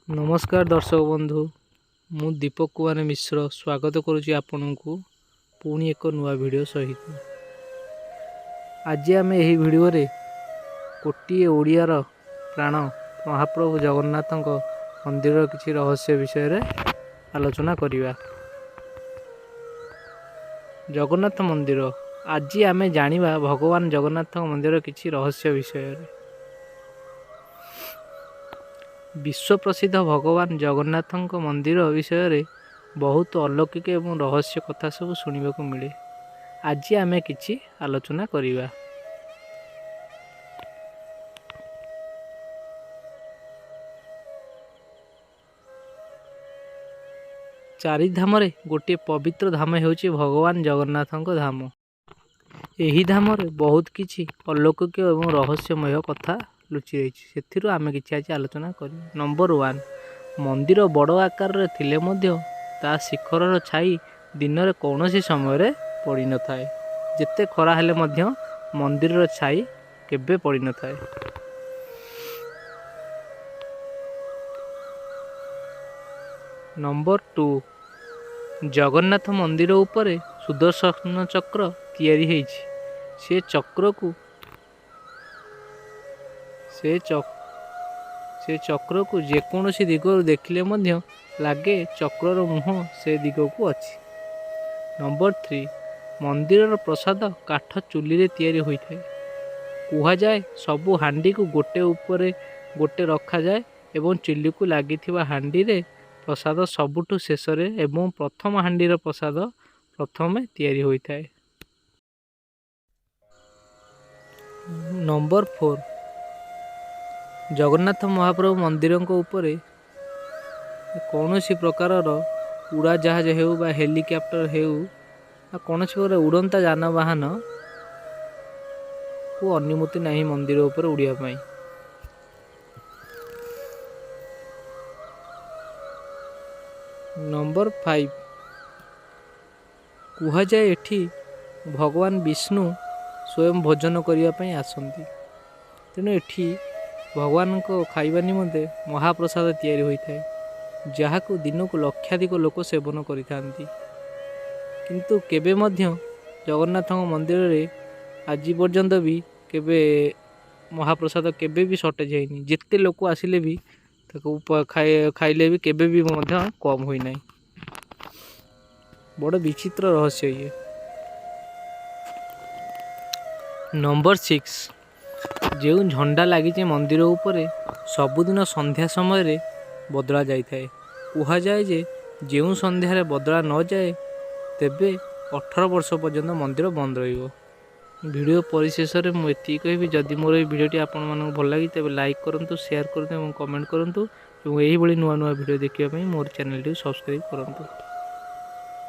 ନମସ୍କାର ଦର୍ଶକ ବନ୍ଧୁ, ମୁଁ ଦୀପକ କୁମାର ମିଶ୍ର ସ୍ୱାଗତ କରୁଛି ଆପଣଙ୍କୁ ପୁଣି ଏକ ନୂଆ ଭିଡ଼ିଓ ସହିତ। ଆଜି ଆମେ ଏହି ଭିଡ଼ିଓରେ କୋଟିଏ ଓଡ଼ିଆର ପ୍ରାଣ ମହାପ୍ରଭୁ ଜଗନ୍ନାଥଙ୍କ ମନ୍ଦିରର କିଛି ରହସ୍ୟ ବିଷୟରେ ଆଲୋଚନା କରିବା। ଜଗନ୍ନାଥ ମନ୍ଦିର, ଆଜି ଆମେ ଜାଣିବା ଭଗବାନ ଜଗନ୍ନାଥଙ୍କ ମନ୍ଦିରର କିଛି ରହସ୍ୟ ବିଷୟରେ। ବିଶ୍ୱ ପ୍ରସିଦ୍ଧ ଭଗବାନ ଜଗନ୍ନାଥଙ୍କ ମନ୍ଦିର ବିଷୟରେ ବହୁତ ଅଲୌକିକ ଏବଂ ରହସ୍ୟ କଥା ସବୁ ଶୁଣିବାକୁ ମିଳେ। ଆଜି ଆମେ କିଛି ଆଲୋଚନା କରିବା। ଚାରିଧାମରେ ଗୋଟିଏ ପବିତ୍ର ଧାମ ହେଉଛି ଭଗବାନ ଜଗନ୍ନାଥଙ୍କ ଧାମ। ଏହି ଧାମରେ ବହୁତ କିଛି ଅଲୌକିକ ଏବଂ ରହସ୍ୟମୟ କଥା ଲୁଚି ରହିଛି, ସେଥିରୁ ଆମେ କିଛି ଆଜି ଆଲୋଚନା କରିବା। ନମ୍ବର 1, ମନ୍ଦିର ବଡ଼ ଆକାରରେ ଥିଲେ ମଧ୍ୟ ତା ଶିଖରର ଛାଇ ଦିନରେ କୌଣସି ସମୟରେ ପଡ଼ିନଥାଏ। ଯେତେ ଖରା ହେଲେ ମଧ୍ୟ ମନ୍ଦିରର ଛାଇ କେବେ ପଡ଼ିନଥାଏ। ନମ୍ବର 2, ଜଗନ୍ନାଥ ମନ୍ଦିର ଉପରେ ସୁଦର୍ଶନ ଚକ୍ର ତିଆରି ହେଇଛି। ସେ ଚକ୍ରକୁ ସେ ସେ ଚକ୍ରକୁ ଯେକୌଣସି ଦିଗରୁ ଦେଖିଲେ ମଧ୍ୟ ଲାଗେ ଚକ୍ରର ମୁହଁ ସେ ଦିଗକୁ ଅଛି। ନମ୍ବର 3, ମନ୍ଦିରର ପ୍ରସାଦ କାଠ ଚୁଲିରେ ତିଆରି ହୋଇଥାଏ। କୁହାଯାଏ ସବୁ ହାଣ୍ଡିକୁ ଗୋଟେ ଉପରେ ଗୋଟେ ରଖାଯାଏ ଏବଂ ଚୁଲିକୁ ଲାଗିଥିବା ହାଣ୍ଡିରେ ପ୍ରସାଦ ସବୁଠୁ ଶେଷରେ ଏବଂ ପ୍ରଥମ ହାଣ୍ଡିର ପ୍ରସାଦ ପ୍ରଥମେ ତିଆରି ହୋଇଥାଏ। ନମ୍ବର 4, ଜଗନ୍ନାଥ ମହାପ୍ରଭୁ ମନ୍ଦିରଙ୍କ ଉପରେ କୌଣସି ପ୍ରକାରର ଉଡ଼ାଜାହାଜ ହେଉ ବା ହେଲିକପ୍ଟର ହେଉ ବା କୌଣସି ପ୍ରକାର ଉଡ଼ନ୍ତା ଯାନବାହନକୁ ଅନୁମତି ନାହିଁ ମନ୍ଦିର ଉପରେ ଉଡ଼ିବା ପାଇଁ। ନମ୍ବର 5, କୁହାଯାଏ ଏଠି ଭଗବାନ ବିଷ୍ଣୁ ସ୍ୱୟଂ ଭୋଜନ କରିବା ପାଇଁ ଆସନ୍ତି, ତେଣୁ ଏଠି ଭଗବାନଙ୍କ ଖାଇବା ନିମନ୍ତେ ମହାପ୍ରସାଦ ତିଆରି ହୋଇଥାଏ, ଯାହାକୁ ଦିନକୁ ଲକ୍ଷାଧିକ ଲୋକ ସେବନ କରିଥାନ୍ତି। କିନ୍ତୁ କେବେ ମଧ୍ୟ ଜଗନ୍ନାଥଙ୍କ ମନ୍ଦିରରେ ଆଜି ପର୍ଯ୍ୟନ୍ତ ବି କେବେ ମହାପ୍ରସାଦ କେବେ ବି ସର୍ଟେଜ୍ ହେଇନି। ଯେତେ ଲୋକ ଆସିଲେ ବି ତାକୁ ଖାଇଲେ ବି କେବେ ବି ମଧ୍ୟ କମ୍ ହୋଇନାହିଁ। ବଡ଼ ବିଚିତ୍ର ରହସ୍ୟ ଇଏ। ନମ୍ବର 6, ଯେଉଁ ଝଣ୍ଡା ଲାଗିଛି ମନ୍ଦିର ଉପରେ ସବୁଦିନ ସନ୍ଧ୍ୟା ସମୟରେ ବଦଳା ଯାଇଥାଏ। କୁହାଯାଏ ଯେ ଯେଉଁ ସନ୍ଧ୍ୟାରେ ବଦଳା ନଯାଏ ତେବେ 18 ବର୍ଷ ପର୍ଯ୍ୟନ୍ତ ମନ୍ଦିର ବନ୍ଦ ରହିବ। ଭିଡ଼ିଓ ପରିଶେଷରେ ମୁଁ ଏତିକି କହିବି, ଯଦି ମୋର ଏଇ ଭିଡ଼ିଓଟି ଆପଣମାନଙ୍କୁ ଭଲ ଲାଗେ ତେବେ ଲାଇକ୍ କରନ୍ତୁ, ସେୟାର କରନ୍ତୁ ଏବଂ କମେଣ୍ଟ କରନ୍ତୁ ଏବଂ ଏହିଭଳି ନୂଆ ନୂଆ ଭିଡ଼ିଓ ଦେଖିବା ପାଇଁ ମୋର ଚ୍ୟାନେଲଟିକୁ ସବସ୍କ୍ରାଇବ୍ କରନ୍ତୁ।